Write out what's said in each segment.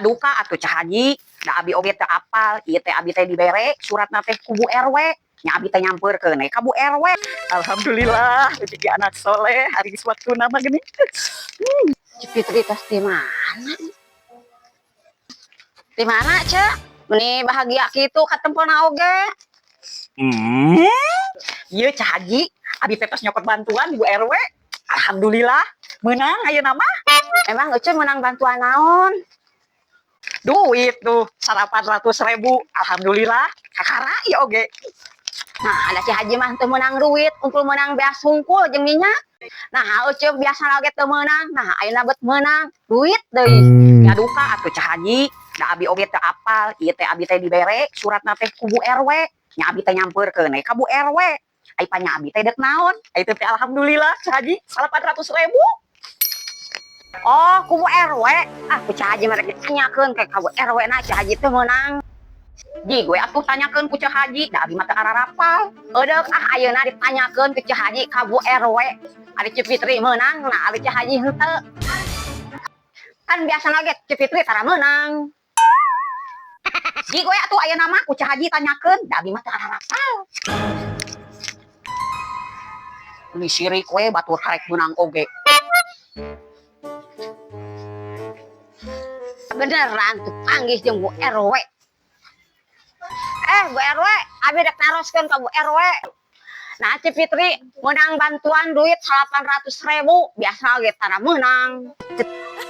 Duka atuh, Ceu Haji, da abi oge teu apal, ieu teh abi teh dibere suratna teh ku Bu RW. Nya abi teh nyampeurkeun we ka Bu RW. Alhamdulillah, rezeki anak soleh, ari geus waktuna mah geuning. Ceu Fitri tas di mana? Di mana, Ceu? Meni bahagia kitu katempona oge. Ieu, Ceu Haji, abi teh tos nyokot bantuan di Bu RW. Alhamdulillah, meunang ayeuna mah. Emang Ece menang bantuan naon? Duit tuh 800 ribu. Alhamdulillah, kakara ieu oge. Nah, ada Ceu Haji mah teu meunang duit, ungkul meunang beas hungkul jeung minyak. Nah, Ece biasa oge teu meunang. Nah, ayeuna bet meunang duit deui. Nya duka atuh, Ceu Haji, da abi oge teu apal, ieu teh abi teh dibere suratna teh ku Bu RW. Nya abi teh nyampeurkeun we ka Bu RW. Ai panya abi teh dek naon? Ai teh alhamdulillah, Ceu Haji, 800 ribu. Oh, ku Bu RW. Ah, ku Ceu Haji mah rek ditanyakeun ke ka Bu RW na Ceu Haji teu meunang. Ji gue atuh tanyakeun ku Ceu Haji, da abi mah teu ararapal. Edeuk ah, ayeuna ditanyakeun ke Ceu Haji ka Bu RW. Ari Ceu Fitri meunang, nah ari Ceu Haji henteu. Kan biasana ge Ceu Fitri tara meunang. Ji gue atuh ayeuna mah ku Ceu Haji tanyakeun, da abi mah teu ararapal. Ini sirik we batur karek meunang oge. Beneran tuh panggih jeung Bu RW. Eh, Bu RW, abi dek naroskeun ka Bu RW. Nah, Ceu Fitri menang bantuan duit 800 ribu, biasa ge tara meunang.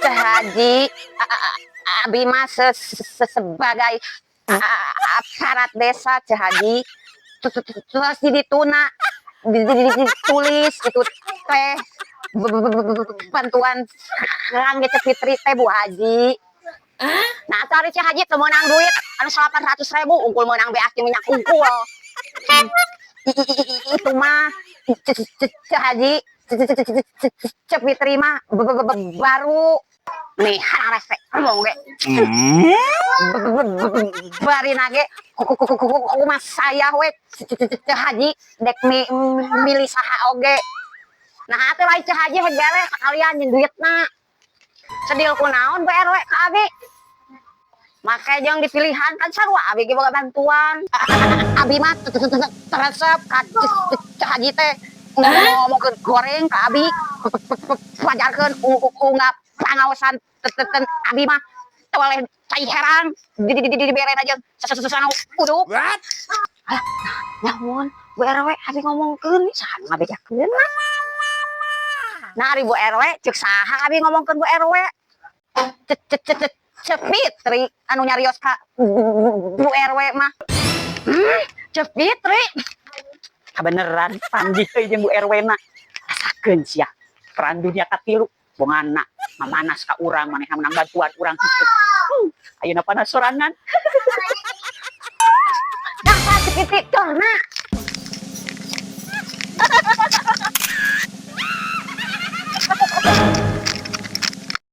Ceu Haji, abi mah sebagai aparat desa, Ceu Haji. Terus di dituna ditulis gitu teh bantuan kangge Ceu Fitri teh, Bu Haji. Nah, ari Ceu Haji teu meunang duit anu 800 ribu, ungkul meunang beas jeung minyak ungkul. Itu mah Ceu Haji, Ceu Fitri mah baru nih hararese ngomong ge. Bari nage kumaha saya we, Ceu Haji, dek milih saha oge. Nah, atuh lain Ceu Haji hek bere sakalian jeung duitna. Sedil kunaon Bu RW ka abi? Make jeung dipilihan kan sarua abi ge boga bantuan. Abi mah teresep ka Ceu Haji teh ngomongkeun goreng ka abi, pajarkeun ungap pangaosan teten abi mah teu boleh cai herang dibere aja sasana uduk. What? Alah, nyamun Bu RW abi ngomongkeun saha ngabejakeun? Nah, ari Bu RW ceuk saha abi ngomongkeun Bu RW? Ceu Fitri anu nyarios ka Bu RW mah. Ceu Fitri. Kabeneran panggih euy jeung Bu RW na. Rasakeun sia. Perang dunia katilu bongana mamanas ka urang, manehna menang bantuan, urang henteu. Ayeuna panas sorangan. Dasar Ceu Fitri dorna.